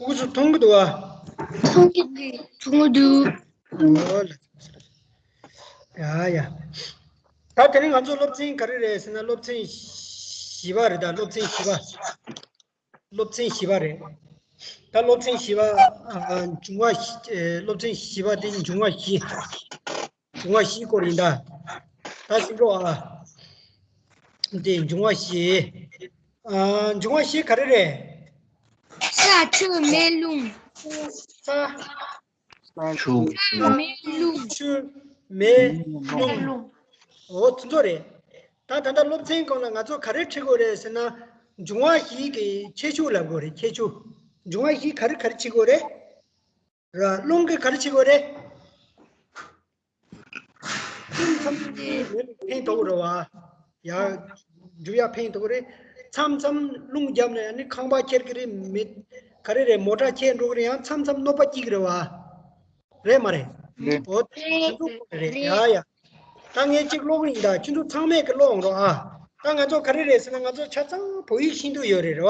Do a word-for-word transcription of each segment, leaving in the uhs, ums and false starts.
ཕྲུ་གུ་ཚོ་མཐོང་གི་འདུག་བ། མཐོང་གི་འདུག་མཐོང་གི་འདུག་ཨོ་ལ། ཡ་ཡ། ད་དེ་རིང་ང་ཚོ་སློབ་ཚན་ག་རེ་རེད་ཟེར་ན། སློབ་ཚན་བཞི་པ་རེད། ད་སློབ་ཚན་བཞི་པ། སློབ་ཚན་བཞི་པ་རེད། ད་སློབ་ཚན་བཞི་པ། ཨ། འབྱུང་བ་བཞི། ཨེ། སློབ་ཚན་བཞི་པ་དེ་འབྱུང་བ་བཞི། འབྱུང་བ་བཞིའི་སྐོར་ཡིན་ད། ད་གཟིགས་རོགས་ཨ། འདི་འབྱུང་བ་བཞི། ཨ། འབྱུང་བ་བཞི་ག་རེ་རེད། ས་ཆུ་མེ་རླུང་། ས། ཆུ། ཆུ་མེ་རླུང་། ཆུ་མེ་རླུང་། འོ་དེ་ཚོ་རེད། ད་ད་ལྟ་སློབ་ཚན་སྐོར་ལ་ང་ཚོ་ག་རེ་ཁྲིད་དགོས་རེད་ཟེར་ན། འབྱུང་བ་བཞི་གི་ཁྱད་ཆོས་ལབ་དགོས་རེད། ཁྱད་ཆོས། འབྱུང་བ་བཞི་ག་རེ་ག་རེ་བྱེད་དགོས་རེད། ར། རླུང་གིས་ག་རེ་བྱེད་དགོས་རེད། མཚམས་མཚམས་མེ་ལ་ཕན་ཐོགས་རེད་བ། ཡ། འཇུ་ཡ་ཕན་ཐོགས་རེད། མཚམས་མཚམས་རླུང་བརྒྱབ་ནས་ཨ་ནི་ཁང་པ་ཁྱེར་གི་རེད། མེ། ག་རེ་རེད། མོ་ཊ་ཁྱེར་འགྲོ་གི་རེད། ཡང་མཚམས་མཚམས་གནོད་པ་སྐྱེལ་གི་རེད་བ། རེད་མ་རེད། རེད། འོ་དེ་ཚོ་རེད། ཡ་ཡ། ད་ངས་གཅིག་ཀློག་གི་ཡིན་ད། ཁྱོད་ཚོ་ཚང་མས་ཀྱི་ཀློག་འོང་རོགས་ཨ། ད་ང་ཚོ་ག་རེ་རེད་ཟེར་ན། ང་ཚོ་ཆ་ཚང་བོད་ཡིག་ཤེས་འདོད་ཡོད་རེད། རེད་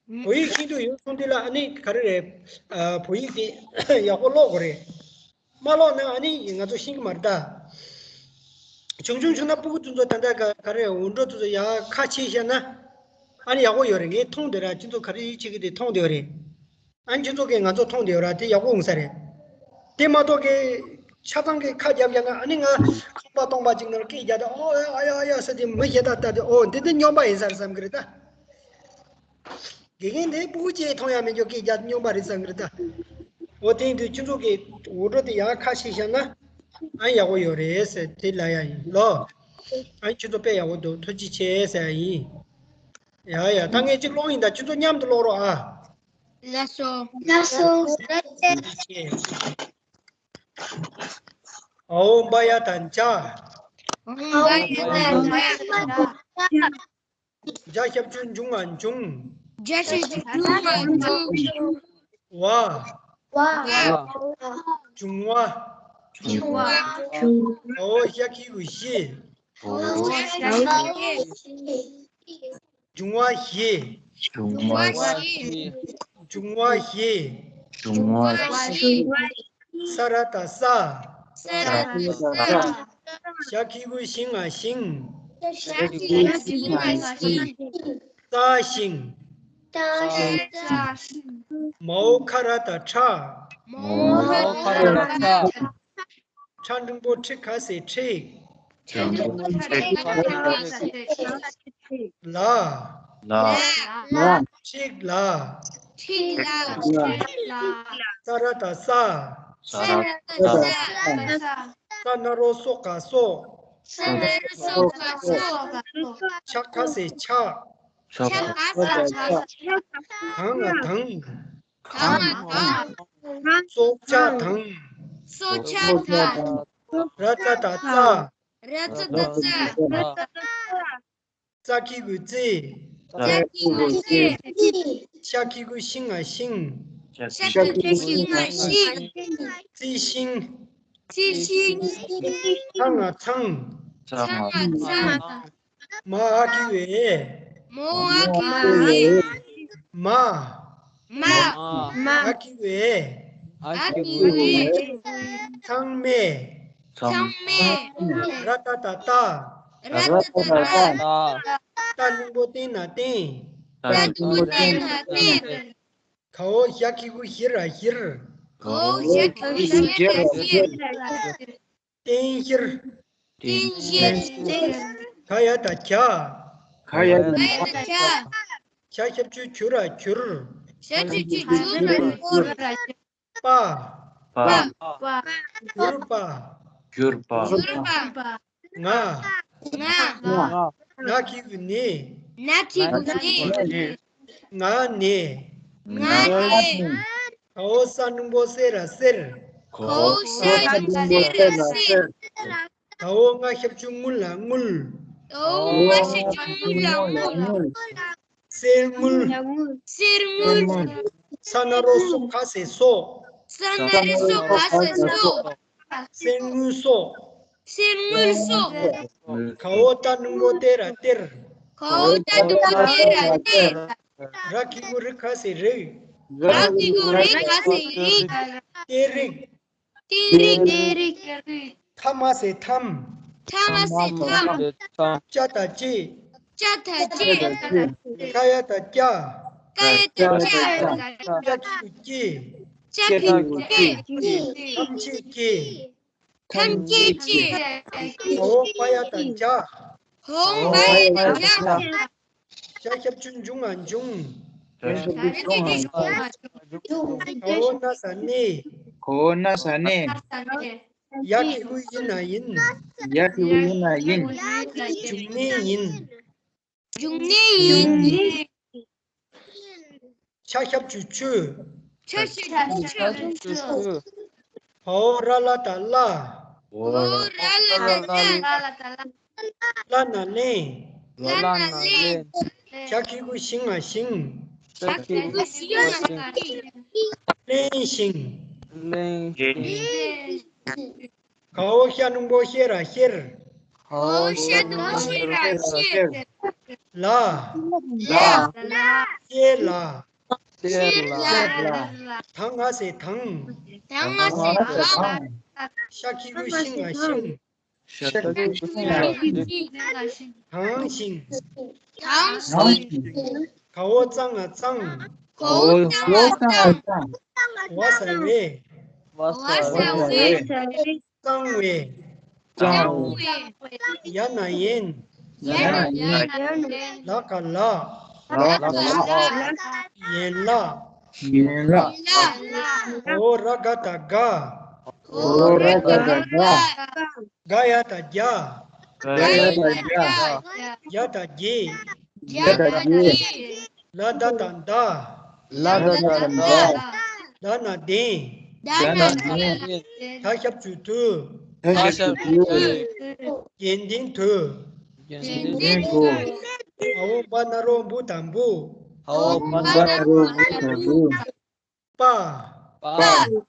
བ། བོད་ཡིག་ཤེས་འདོད་ཡོད་སོང་དུས་ལ་ཨ་ནི་ག་རེ་རེད། ཨ། བོད་ཡིག་དེ་ཡག་པོ་ཀློག་དགོས་རེད། མ་ཀློག་ན་ཨ་ནི་ང་ཚོ་ཤེས་ཀྱི་མ་རེད་ད། ཆུང་ཆུང་བྱུང་ན་སྤུ་གུ་དེ་ཚོ་ད་ལྟ་ག་ག་རེ་འུར་སྒྲོག་དེ་ཚོ་ཡར་ཁ་ཕྱེ་བཞག་ན་ཨ་ནི་ཡག་པོ་ཡོད་རེད། ངས་མཐོང་བསྡད་ར། ཁྱེད་ཚོ་ག་རེ་བྱེད་ཀྱི་དེ་མཐོང་བསྡད་ཡོད་རེད། ཨ་ནི་ཁྱེད་ཚོ་གིས་ང་ཚོ་མཐོང་བསྡད་ཡོད་ར། དེ་ཡག་པོ་འོང་ས་རེད། དེ་མ་གཏོགས་ཀྱི་ཆ་ཚང་གི་ཁ་བརྒྱབ་བཞག་ན་ཨ་ནི་ང་ཁང་པ་སྟོང་པ་ཅིག་ནང་སྐད་རྒྱག་སྟེ། ཨོ་ཨ་ཡ་ཨ་ཡ་ཟེར་ཏེ་མི་གཞན་དག་ལྟ་སྟེ། ཨོ་འདི་འདི་སྨྱོན་པ་ཡིན་ས་རེད་བསམ་གི་རེད་ད། དགེ་རྒན་དེ་སྤུ་གུ་གཅིག་མཐོང་ཡ་མེད་ཀྱོག་སྐད་རྒྱག་སྨྱོན་པ་རེད་བསམ་གི་རེད་ད། འོ་དེ་ཡིན་དུས་ཁྱེད་ཚོ་གིས་འུར་སྒྲོག་དེ་ཡར་ཁ་ཕྱེ་བཞག་ན་ཨ་ཡག་པོ་ཡོད་རེད་ཟེར་དེ་ལབ་ཡ་ཡིན་ལོ། ཨ་ཁྱེད་ཚོ་དཔེ་ཡག་པོ་འདུག་ཐུགས་རྗེ་ཆེ་ཟེར་ཡ་ཡིན། ཡ་ཡ། ད་ངས་གཅིག་ཀློག་ཡིན་ད། ཁྱེད་ཚོ་མཉམ་དུ་ཀློག་རོགས་ཨ། ལགས་སོ། ལགས་སོ། ཐུགས་རྗེ་ཆེ། ཨའོ་འབའ་ཡ་དང་ཇ། ཨའོ་འབའ་ཡ་དང་ཇ། ཇ་ཞབས་ཀྱུ་འབྱུང་བ་འབྱུང་། ཇ་ཞབས་ཀྱུ་འབྱུང་བ་འབྱུང་། བ། བ། འབྱུང་བ། འབྱུང་བ། འོ་ཞ་གི་གུ་ཞི། འོ་ཞ་གི་གུ་ཞི། འབྱུང་བ་ཞི། འབྱུང་བ་ཞི། འབྱུང་བ་ཞི། འབྱུང་བ་ཞི། ས་ར་བཏགས་སྲ། ས་ར་བཏགས་སྲ། ཞ་གི་གུ་ཞི་ང་ཞིང་། ཞ་གི་གུ་ཞི་ང་ཞིང་། སྲ་ཞིང་། སྲ་ཞིང་། མའོ་ཁ་ར་བཏགས་ཁྲ། མའོ་ཁ་ར་བཏགས་ཁྲ། ཁྲ་འགྲེང་བུ་ཁྲི་ཁ་སེ་ཁྲིག། ཁྲ་འགྲེང་བུ་ཁྲི་ཁ་སེ་ཁྲིག། ལ། ལ། ལ། ཁྲིག་ལ། ཁྲིག་ལ། ཁྲིག་ལ། ས་ར་བཏགས་སྲ། ས་ར་བཏགས་སྲ། ས་ན་རོ་སོ་ག་སྲོག། ས་ན་རོ་སོ་ག་སྲོག། ཆ་ཁ་སེ་ཆག། ཆ་ཁ་སེ་ཆག། དང་ང་དང་། དང་ང་དང་། སྲོག་ཆགས་དང་། སྲོག་ཆགས་དང་། ར་ཙ་བཏགས་རྩ། ར་ཙ་བཏགས་རྩ། རྩ་གི་གུ་རྩི། རྩ་གི་གུ་རྩི། ཤ་གི་གུ་ཤི་ང་ཤིང་། ཤ་གི་གུ་ཤི་ང་ཤིང་། རྩི་ཤིང་། རྩི་ཤིང་། ཚ་ང་ཚང་། ཚ་ང་ཚང་། མ་འ་གི་གུ་འེ། མ་འ་གི་གུ་འེ། མ། མ། མ། འ་གི་གུ་འེ། འ་གི་གུ་འེ། ཚང་མས། ཚང་མས། ར་ཏ་བཏགས་རྟ། ར་ཏ་བཏགས་རྟ། ཏ་འགྲེང་བུ་ཏེ་ན་བརྟན། ཏ་འགྲེང་བུ་ཏེ་ན་བརྟན། ག་འོ་ཞ་གི་གུ་ཞི་ར་ཞིར། ག་འོ་ཞ་གི་གུ་ཞི་ར་ཞིར། བརྟན་ཞིར། བརྟན་ཞིར། ག་ཡ་བཏགས་གྱ། ག་ཡ་བཏགས་གྱ། གྱ་ཞབས་ཀྱུ་གྱུ་ར་གྱུར། གྱ་ཞབས་ཀྱུ་གྱུ་ར་གྱུར། པ། པ། གྱུར་པ། གྱུར་པ། གྱུར་པ། ང་། ང་། ང་། ན་གི་གུ་ནི། ན་གི་གུ་ནི། ང་ནི། ང་ནི། ག་འོ་ས་འགྲེང་བུ་སེ་ར་སེར། ག་འོ་ས་འགྲེང་བུ་སེ་ར་སེར། ག་འོ་ང་ཞབས་ཀྱུ་ངུ་ལ་དངུལ། ག་འོ་ང་ཞབས་ཀྱུ་ངུ་ལ་དངུལ། གསེར་དངུལ། གསེར་དངུལ། ས་ན་རོ་སོ་ག་སེ་སྲོག། ས་ན་རོ་སོ་ག་སེ་སྲོག། གསེར་དངུལ་སྲོག། གསེར་དངུལ་སྲོག། ག་འོ་ཏ་འགྲེང་བུ་ཏེ་ར་གཏེར། ག་འོ་ཏ་འགྲེང་བུ་ཏེ་ར་གཏེར། ར་གི་གུ་རི་ག་སེ་རིགས། ར་གི་གུ་རེ། ག་ས་གི་རིགས། གཏེར་རིགས། གཏེར་རིགས། གཏེར་རིགས། ཐ་མ་ས་གི་ཐམས། ཐ་མ་ས་གི་ཐམས། ཐ་མ་ས་གི་ཐམས། ཅ་དང་ཅི། ཅ་དང་ཅི། ཀ་ཡ་དང་ཀྱ། ཀ་ཡ་དང་ཀྱ། ཀྱ་གི་གུ་ཀྱི། ཀྱ་གི་གུ་ཀྱི། ཐམས་ཅད་ཀྱི། ཐམས་ཅད་ཀྱི། འོ་པ་ཡ་དང་ཇ། འོ་པ་ཡ་དང་ཇ། ཤ་ཞབས་ཀྱུ་འབྱུང་ང་འབྱུང་། ཤ་ཞབས་ཀྱུ་འབྱུང་ང་འབྱུང་། འོ་ན་ས་ནས། འོ་ན་ས་ནས། ཡ་གི་གུ་ཡི་ན་ཡིན། ཡ་གི་གུ་ཡི་ན་ཡིན། འབྱུང་གནས་ཡིན། འབྱུང་གནས་ཡིན། ཆ་ཞབས་ཀྱུ་ཆུ། ཆ་ཞབས་ཀྱུ་ཆུ། བ་འོ་ར་ལ་དང་ལ། འོ་ར་ལ་དང་ལ། ལ་ན་ལེན། ལ་ན་ལེན། ཤ་གི་གུ་ཤི་ང་ཤིང་། ཤ་གི་གུ་ཤི་ང་ཤིང་། ལེན་ཞིང་། ལེན་ཞིང་། ག་འོ་ཤ་འགྲེང་བུ་ཤེ་ར་ཤེར། ག་འོ་ཤ་འགྲེང་བུ་ཤེ་ར་ཤེར། ལ། ལ། ཤེ་ལ། ཤེ་ལ། ད་ང་ས་གི་དང་། ད་ང་ས་གི་དང་། ཤ་གི་གུ་ཤི་ང་ཤིང་། ཤ་གི་གུ་ཤི་ང་ཤིང་། དྭངས་ཤིང་། དྭངས་ཤིང་། ག་འོ་ཙ་ང་གཙང་། ག་འོ་ཙ་ང་གཙང་། བ་ས་བས། བ་ས་བས། གཙང་བས། གཙང་བས། ཡ་ན་ཡན། ཡ་ན་ཡན། ལ་ག་ལགས། ལ་ག་ལགས། ཡན་ལག། ཡན་ལག། འོ་ར་ག་དང་དགའ། འོ་ར་ག་དང་དགའ། དགའ་ཡ་དང་རྒྱ། དགའ་ཡ་དང་རྒྱ། རྒྱ་དང་རྒྱས། རྒྱ་དང་རྒྱས། ལ་ད་དང་མདའ། ལ་ད་དང་མདའ། ལྡ་ན་ལྡན། ལྡ་ན་ལྡན། ད་ཞབས་ཀྱུ་དུ། ད་ཞབས་ཀྱུ་དུ། དགེ་ལྡན་དུ། དགེ་ལྡན་དུ། འ་འོ་བ་ན་རོ་འབུ་དང་འབུ། འ་འོ་བ་ན་རོ་འབུ་དང་འབུ། པ། པ།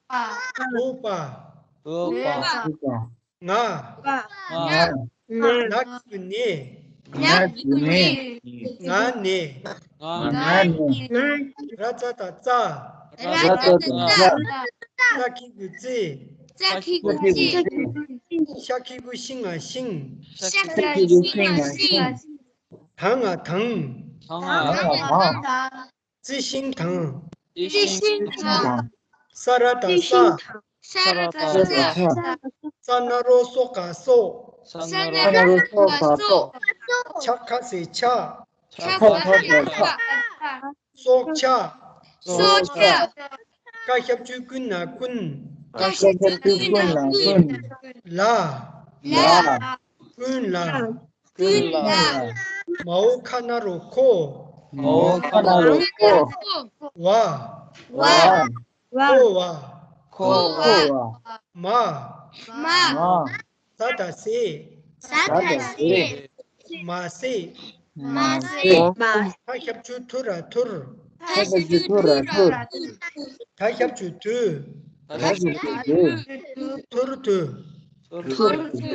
པ། པུ་པ། པུ་པ། པུ་པ། ང་། ང་། ང་། ན་གི་གུ་ནས། ན་གི་གུ་ནས། ང་ནས། ང་ནས། ར་ཙ་དང་རྩ། ར་ཙ་དང་རྩ། ཙ་གི་གུ་རྩི། ཙ་གི་གུ་རྩི། ཤ་གི་གུ་ཤི་ང་ཤིང་། ཤ་གི་གུ་ཤི་ང་ཤིང་། ད་ང་དང་། ད་ང་དང་། རྩི་ཤིང་དང་། རྩི་ཤིང་དང་། ས་ར་དང་ས། ས་ར་དང་ས། ས་ན་རོ་སོ་ག་སོགས། ས་ན་རོ་སོ་ག་སོགས། ཆ་ག་ས་ཆགས། ཆ་ག་ས་ཆགས། སྲོག་ཆགས། སྲོག་ཆགས། ཀ་ཞབས་ཀྱུ་ཀུ་ན་ཀུན། ཀ་ཞབས་ཀྱུ་ཀུ་ན་ཀུན། ལ། ལ། ཀུན་ལ། ཀུན་ལ། མ་འོ་ཁ་ན་རོ་ཁོ། མ་འོ་ཁ་ན་རོ་ཁོ། བ། བ། ཁོ་བ། ཁོ་བ། མ། མ། ས་དང་སེ། ས་དང་སེ། མ་སེ། མ་སེ། ཐ་ཞབས་ཀྱུ་ཐུ་ར་ཐུར། ཐ་ཞབས་ཀྱུ་ཐུ་ར་ཐུར། ད་ཞབས་ཀྱུ་དུ། ད་ཞབས་ཀྱུ་དུ། ཐུར་དུ། ཐུར་དུ།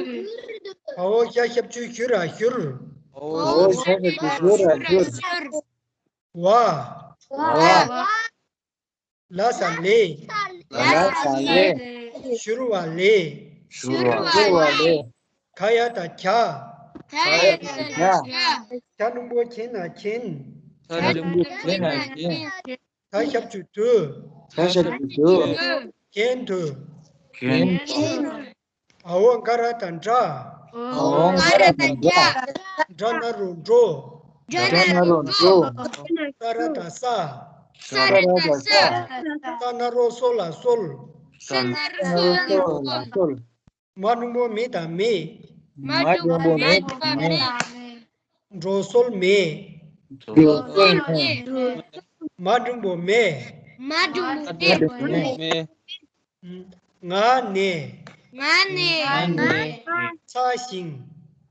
འ་འོ་ཞ་ཞབས་ཀྱུ་ཞུ་ར་ཞུར། འ་འོ་ཞ་ཞབས་ཀྱུ་ཞུ་ར་ཞུར། བ། བ། ལ་ས་ལས། ལ་ས་ལས། ཞུར་བ་ལས། ཞུར་བ་ལས། ག་ཡ་དང་གྱ། ག་ཡ་དང་གྱ། ཁྱ་འགྲེང་བུ་ཁྱེ་ན་ཁྱེན། ཁྱ་འགྲེང་བུ་ཁྱེ་ན་ཁྱེན། ད་ཞབས་ཀྱུ་དུ། ད་ཞབས་ཀྱུ་དུ། གྱེན་དུ། གྱེན་དུ། འ་འོ་ག་ར་དང་གྲ། འ་འོ་ག་ར་དང་གྲ། གྲ་ན་རོ་གྲོ། གྲ་ན་རོ་གྲོ། ས་ར་དང་ས། ས་ར་དང་ས། ས་ན་རོ་སོ་ལ་སོལ། ས་ན་རོ་སོ་ལ་སོལ། མ་འགྲེང་བུ་མི་དང་མེད། མ་འགྲེང་བུ་མི་དང་མེད། འགྲོ་སོལ་མེད། འགྲོ་སོལ་མེད། མ་འགྲེང་བུ་མེ། མ་འགྲེང་བུ་མེ། ང་ནས། ང་ནས། ཚ་ཞིང་།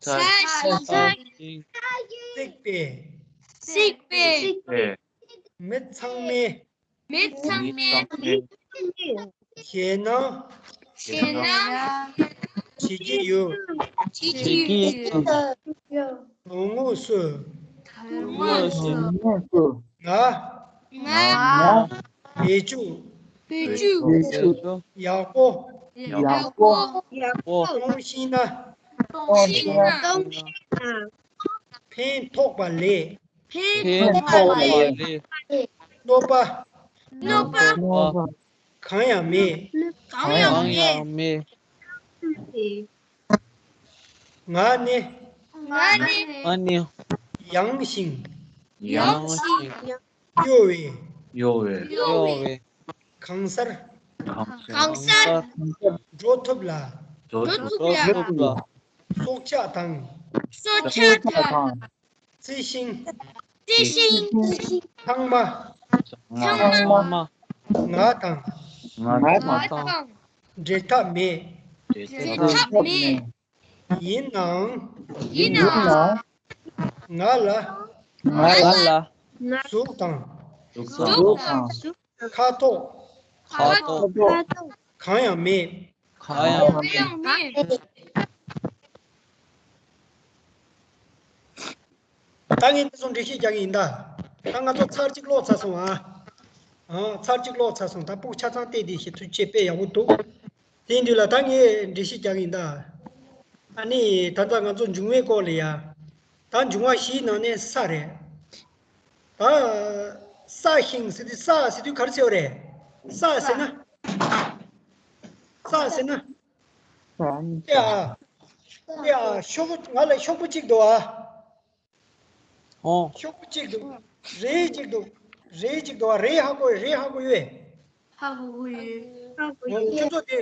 ཚ་ཞིང་། བརྩེགས་པའི། བརྩེགས་པའི། མི་ཚང་མས། མི་ཚང་མས། ཞེད་སྣང་། ཞེད་སྣང་། བྱེད་ཀྱི་ཡོད། བྱེད་ཀྱི་ཡོད། དོན་དངོས་སུ། དོན་དངོས་སུ། ང་། ང་། ང་། བེད་སྤྱོད། བེད་སྤྱོད། ཡག་པོ། ཡག་པོ། གཏོང་ཤེས་ན། གཏོང་ཤེས་ན། ཕན་ཐོགས་པ་ལས། ཕན་ཐོགས་པ་ལས། གནོད་པ། གནོད་པ། གནོད་པ། གང་ཡང་མེད། གང་ཡང་མེད། ང་ནི། ང་ནི། ང་ནི། ཡངས་ཤིང་། ཡངས་ཤིང་། གཡོ་བའི། གཡོ་བའི། གཡོ་བའི། གང་སར། གང་སར། འགྲོ་ཐུབ་ལ། འགྲོ་ཐུབ་ལ། སྲོག་ཆགས་དང་། སྲོག་ཆགས་དང་། རྩི་ཤིང་། རྩི་ཤིང་། ཚང་མ། ཚང་མ། ང་དང་། ང་དང་། འབྲལ་ཐབས་མེད། འབྲལ་ཐབས་མེད། ཡིན་ནའང་། ཡིན་ནའང་། ང་ལ། ང་ལ། གཟུགས་དང་། གཟུགས་དང་། ཁ་དོག་ཁ་དོག་གང་ཡང་མེད། གང་ཡང་མེད། ད་ངས་འདི་ཚོ་འགྲེལ་བཤད་རྒྱག་གི་ཡིན་ད། ད་ང་ཚོ་ཚར་གཅིག་ཀློག་ཚར་སོང་ཨ། ཨ། ཚར་གཅིག་ཀློག་ཚར་སོང་། ད་ཕྲུ་གུ་ཆ་ཚང་བལྟས་བསྡད་ཤིག་ཐུགས་རྗེ་ཆེ། དཔེ་ཡག་པོ་འདུག་དེ་ཡིན་དུས་ལ་ད་ངས་འགྲེལ་བཤད་རྒྱག་གི་ཡིན་ད། ཨ་ནི་ད་ལྟ་ང་ཚོ་འབྱུང་བའི་སྐོར་ལ་ཡ། ད་འབྱུང་བ་བཞིའི་ནང་ནས་ས་རེད། ད། སྲ་ཞིང་ཟེར་དུས་ས་ཟེར་དུས་ག་རེ་ཟེར་བ་རེད། ས་ཟེར་ན། ས་ཟེར་ན། ཨེ་ཨ། ཨེ་ཨ། ཤོག་བུ། ང་ལ་ཤོག་བུ་གཅིག་འདུག་ཨ། ཨོ། ཤོག་བུ་གཅིག་འདུག་རེ་གཅིག་འདུག་རེ་གཅིག་འདུག་ཨ། རེ་ཧ་གོ། རེ་ཧ་གོ་ཡོད། ཧ་གོ་གི་ཡོད། ཧ་གོ་ཡོད། ཁྱོད་ཚོ་དེ་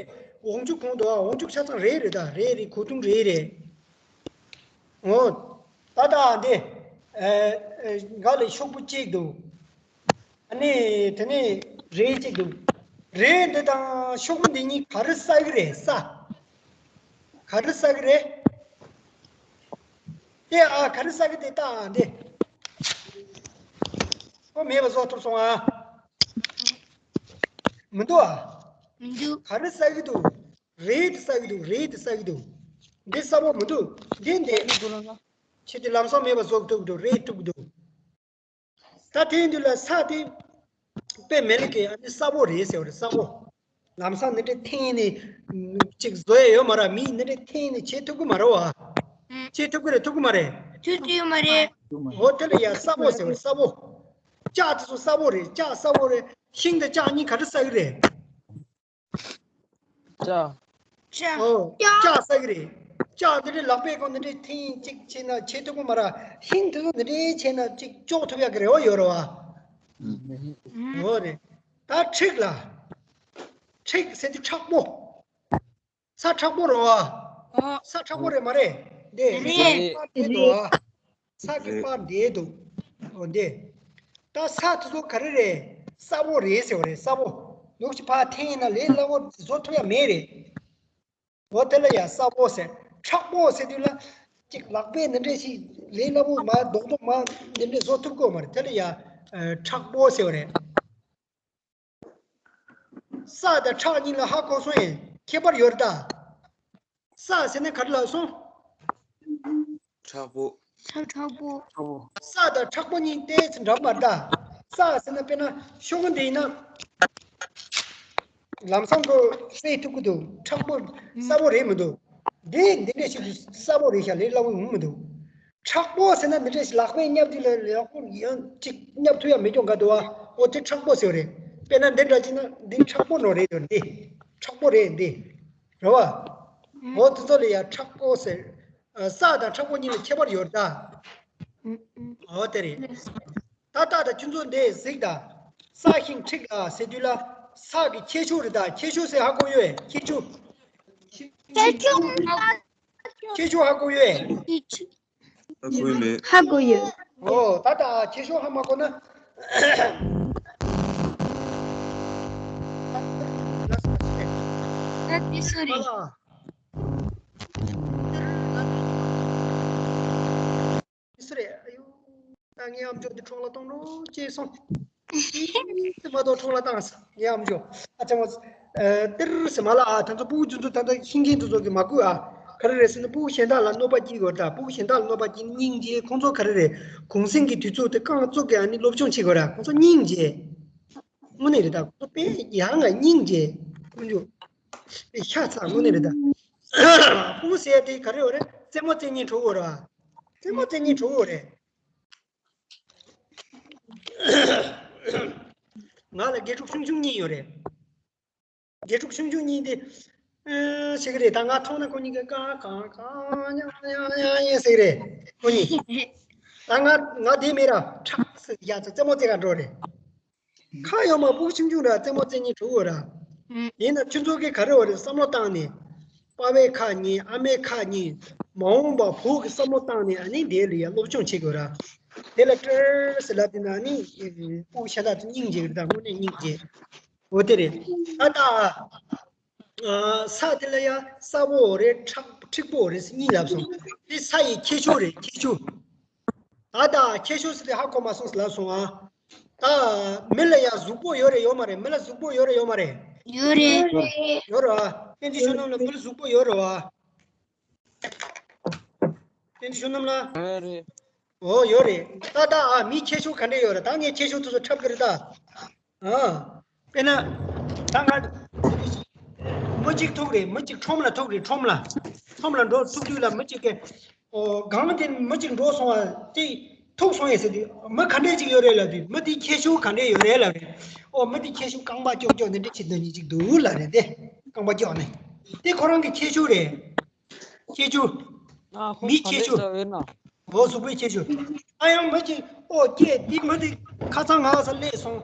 འོག་འཇུག་གང་འདུག་ཨ། འོག་འཇུག་ཆ་ཚང་རེ་རེད་ད། རེ་རེ་གོས་ཐུང་རེ་རེ། ཨོ། ད་ད་འདི། ཨ། ཨ། ང་ལ་ཤོག་བུ་གཅིག་འདུག་ཨ་ནི་དེ་ནས་རེ་གཅིག་འདུག་རེ་འདི་དང་ཤོག་བུ་འདི་གཉིས་ག་རེ་ཟ་གི་རེད། ས། ག་རེ་ཟ་གི་རེད། དེ་ཨ། ག་རེ་ཟ་གི། དེ་ལྟ་ཨ། འདི་ཁོ་མེད་པ་བཟོ་ཐུབ་སོང་ཨ། མི་འདུག་ཨ། མི་འདུག་ག་རེ་ཟ་གི་འདུག་རེད་དེ་ཟ་གི་འདུག་རེད་དེ་ཟ་གི་འདུག་འདི་ས་བོ་མི་འདུག་འདི་འདི། ཁྱེད་ཀྱི་ལམ་སང་མེད་པ་བཟོ་ཐུབ་འདུག་རེད་ཐུབ་འདུག་ད་དེའི་མདུན་ལ་ས་དེ་དཔེ་མེད་ལ་ཀི། ཨ་ནི་ས་བོ་རེད་ཟེར་བ་རེད། ས་བོ། ལམ་སང་འདི་འདྲའི་འཐེན་ནས་ཅིག་བཟོ་ཡ་ཡོད་མ་རེད། མིས་འདི་འདྲའི་འཐེན་ནས་བྱེད་ཐུབ་ཀྱི་མ་རེད་བ། ཨང་། བྱེད་ཐུབ་ཀྱི་རེད། ཐུབ་ཀྱི་མ་རེད། ཐུབ་ཀྱི་ཡོད་མ་རེད། འོ་དེ་ལ་ཡ་ས་བོ་ཟེར་བ་རེད། ས་བོ། ལྕགས་དེ་ཚོ་ས་བོ་རེད། ལྕགས་ས་བོ་རེད། ཤིང་དང་ལྕགས་གཉིས་ག་རེ་ཟ་གི་རེད། ལྕགས། ལྕགས། ཨོ། ལྕགས་ཟ་གི་རེད། ལྕགས་འདི་འདྲའི་ལག་པས་ཁོ་འདི་འདྲའི་འཐེན་ཅིག་བྱས་ན་བྱེད་ཐུབ་ཀྱི་མ་རེད། ཤིང་དེ་ཚོ་འདི་འདྲའི་བྱས་ན་ཅིག་གཅོག་ཐུབ་ཡག་གི་རེ་བ་ཡོད་རེད་བ། ཨང་། འོ་རེད། ད་འཁྲིག་ལ། འཁྲིག་ཟེར་དུས་མཁྲེགས་པོ། ས་མཁྲེགས་པོ་རེད་བ། ཨོ། ས་མཁྲེགས་པོ་རེད་མ་རེད། འདི་རེད། རེད་འདུག་བ། ས་གི་རེད། པར་འདི་འདུག་འོ་འདི། ད་ས་དེ་ཚོ་ག་རེ་རེད། ས་བོ་རེད་ཟེར་བ་རེད། ས་བོ། ལུག་ཅིག་ཕར་འཐེན་ན་ལས་སླ་བོ་བཟོ་ཐུབ་ཡ་མེད་རེད། འོ་དེ་ལ་ཡ་ས་བོ་ཟེར། མཁྲེགས་པོ་ཟེར་དུས་ལ། ཅིག་ལག་པས་འདི་འདྲས་ཞིག་ལས་སླ་བོ་མ་རྡོག་རྡོག་མ་འདི་འདྲས་བཟོ་ཐུབ་ཀྱི་ཡོད་མ་རེད། དེ་ལ་ཡ། ཨ། མཁྲེགས་པོ་ཟེར་བ་རེད། ས་དང་མཁྲེགས་གཉིས་ལ་ཧ་གོ་སོང་ཡིན། ཁྱད་པར་ཡོད་རེད་ད། ས་ཟེར་ན་ག་རེ་ལབ་སོང་། མཁྲེགས་པོ། ས་མཁྲེགས་པོ། ས་དང་མཁྲེགས་པོ་གཉིས་ཏོག་ཙམ་འདྲ་མ་རེད་ད། ས་ཟེར་ན་དཔེར་ན་ཤོག་བུ་འདི་ཡིན་ན། ལམ་སང་ཁོ་སེལ་ཐུབ་ཀྱི་འདུག་མཁྲེགས་པོ། ས་བོ་རེད་མི་འདུག་འདི་འདི་འདྲ་ཞིག་ཏུ་ས་བོ་རེད་ཤག་ལས་སླ་བོ་ཡོང་མི་འདུག་མཁྲེགས་པོ་ཟེར་ན་འདི་འདྲ་ཞིག་ལག་པས་བརྙབ་དུས་ལ་ཡག་པོ་ཡང་ཅིག་བརྙབ་ཐུབ་ཡ་མེད་ཀྱང་དགའ་འདུག་བ། འོ་དེ་མཁྲེགས་པོ་ཟེར་བ་རེད། དཔེར་ན་འདི་འདྲ་ཅིག་ན་འདི་མཁྲེགས་པོ་ནོར་རེད་འདུག་འདི་མཁྲེགས་པོ་རེད་འདི། རེད་བ། འོ་དེ་ཚོ་ལ་ཡ་མཁྲེགས་པོ་ཟེར། ཨ། ས་དང་མཁྲེགས་པོ་གཉིས་ལ་ཁྱད་པར་ཡོད་ད། འོ་དེ་རེད། ད་ལྟ་ད་ཁྱོད་ཚོ་འདི་གཟིགས་ད། སྲ་ཞིང་འཁྲིགས་ལ་ཟེར་དུས་ལ། ས་གི་ཁྱད་ཆོས་རེད་ད། ཁྱད་ཆོས་ཟེར་ཧ་གོ་ཡོད། ཁྱད་ཆོས། ཁྱད་ཆོས། ཁྱད་ཆོས་ཧ་གོ་ཡོད། ཧ་གོ་ཡོད། ཧ་གོ་ཡོད། ཨོ། ད་ལྟ་ཁྱད་ཆོས་ཧ་མ་གོ་ན། ད་འདི་སུ་རེད། སུ་རེད། ཨ་ཡོ། ད་ངའི་ཨམ་ཅོག་འདི་འཕྲོ་བརླག་གཏོང་རོགས་བྱས་སོང་། དེ་མ་གཏོགས་འཕྲོ་བརླག་བཏང་ས་ངའི་ཨམ་ཅོག་ཨ་ཅག་མ། ཨ། ཏིར་ཟེར་མ་ལ། ཨ། ད་ཚོ་ཕྲུ་གུ་ཚོ་ད་ལྟ་ཤེས་མཁན་དེ་ཚོ་གིས་མ་གུས་ཨ། ག་རེ་རེད་ཟེར་ན་ཕྲུ་གུ་གཞན་དག་ལ་གནོད་པ་སྐྱེལ་དགོས་རེད་ད། ཕྲུ་གུ་གཞན་དག་ལ་གནོད་པ་སྐྱེལ་སྙིང་རྗེ། ཁོང་ཚོ་ག་རེ་རེད། གུང་སེང་གི་དུས་ཚོད་དེ་རྐང་བཙུགས་ཀྱི་ཨ་ནི་སློབ་སྦྱོང་བྱེད་དགོས་རེད། ཁོང་ཚོ་སྙིང་རྗེ། དངོས་གནས་རེད་ད། ཁོ་དཔེ་ཡང་ང་སྙིང་རྗེ། དཀོན་མཆོག་དཔེ་ཤ་ཚ། དངོས་གནས་རེད་ད། སྤུ་གུ་ཟེར་དེ་ག་རེ་ཡོད་རེད། རྩེད་མོ་རྩེ་སྙིང་བྲོ་གི་ཡོད་རེད་བ། རྩེད་མོ་རྩེ་སྙིང་བྲོ་གི་ཡོད་རེད། ང་ལ་དགེ་ཕྲུག་ཆུང་ཆུང་གཉིས་ཡོད་རེད། དགེ་ཕྲུག་ཆུང་ཆུང་གཉིས་དེ། ཨ། ཞིག་རེད་ད། ང་མཐོང་ན་ཁོ་གཉིས་ཀྱིས་ཀ་ཀ་ཀ་ཉ་ཉ་ཉ་ཉ་ཟེར་རེད། ཁོ་གཉིས། ད་ང་ང་དེ་མེད་ར། ཁྲག་ཟེར་ཡ་ཚོ་རྩེད་མོ་རྩེ་ག་འགྲོ་རེད། ཁ་ཡོད་མ། སྤུ་གུ་ཆུང་ཆུང་ར་རྩེད་མོ་རྩེ་སྙིང་བྲོ་གི་ཡོད་ར། ཡིན་ན་ཁྱོད་ཚོ་གིས་ག་རེ་བ་རེད། བསམ་བློ་བཏང་ནས། པ་ཕའི་ཁ་ཉན། ཨ་མའི་ཁ་ཉན། མ་འོངས་པ་བོད་ཀྱི་བསམ་བློ་བཏང་ནས། ཨ་ནི་དེ་ལ་ཡ་སློབ་སྦྱོང་བྱེད་དགོས་ར། དེ་ལ་ཀྲེར་ཟེར་ལབ་དུས་ན་ནི། སྤུ་གུ་ཤ་སྟག་ཚོ་སྙིང་རྗེ་གི་རེད་ད། དངོས་གནས་སྙིང་རྗེ། འོ་དེ་རེད། ད་ད། ཨ། ས་དེ་ལ་ཡ་ས་བོ་རེད། ཁྲག་མཁྲེགས་པོ་རེད་ཟེར་གཉིས་ལབ་སོང་། དེ་ས་ཡི་ཁྱད་ཆོས་རེད། ཁྱད་ཆོས། ད་ད་ཁྱད་ཆོས་ཟེར་དེ་ཧ་གོ་མ་སོང་ཟེར་ལབ་སོང་ཨ། ད་མི་ལ་ཡ་གཟུགས་པོ་ཡོད་རེད་ཡོད་མ་རེད། མི་ལ་གཟུགས་པོ་ཡོད་རེད་ཡོད་མ་རེད། ཡོད་རེད། ཡོད་རེད་བ། བསྟན་འཛིན་བསོད་ནམས་ལ་མི་ལ་གཟུགས་པོ་ཡོད་རེད་བ། བསྟན་འཛིན་བསོད་ནམས་ལ། ཡོད་རེད། འོ་ཡོད་རེད། ད་ད་ཨ། མིའི་ཁྱད་ཆོས་ག་འདྲ་ཡོད་རེད། ད་ངས་ཁྱད་ཆོས་དེ་ཚོ་འཁྲབ་གི་རེད་ད། ཨ། དཔེར་ན། ད་ང་། མི་གཅིག་ཐུག་རེད། མི་གཅིག་ཁྲོམ་ལ་ཐུག་རེད། ཁྲོམ་ལ། ཁྲོམ་ལ་འགྲོ་ཐུག་དུས་ལ་མི་གཅིག་གིས། ཨོ། སྒང་དེ་མི་གཅིག་འགྲོ་སོང་བ་དེ། ཐུག་སོང་ཡས་ཟེར་དུས། མི་ག་འདྲས་ཅིག་ཡོད་རེད་ལབ་དུས། མི་དེའི་ཁྱད་ཆོས་ག་འདྲས་ཡོད་རེད་ལབ་རེད། ཨོ། མི་དེའི་ཁྱད་ཆོས་རྐང་པ་ཀྱོག་ཀྱོག་འདི་འདྲས་བྱེད་འདོད་མཁན་ཅིག་འདུག་ལབ་རེད་དེ། རྐང་པ་ཀྱོག་ནས། དེ་ཁོ་རང་གི་ཁྱད་ཆོས་རེད། ཁྱད་ཆོས། ཨ། ཁོ་མིའི་ག་ཁྱད་ཆོས། འདྲས་ལབ་ཡོད་ན། འོ། གཟུགས་པོའི་ཁྱད་ཆོས། ཨ། ཡང་མི་གཅིག་ཨོ་ཀྱེ། དེ་མི་དེ་ཁ་སང་ང་ས་སླེབས་སོང་།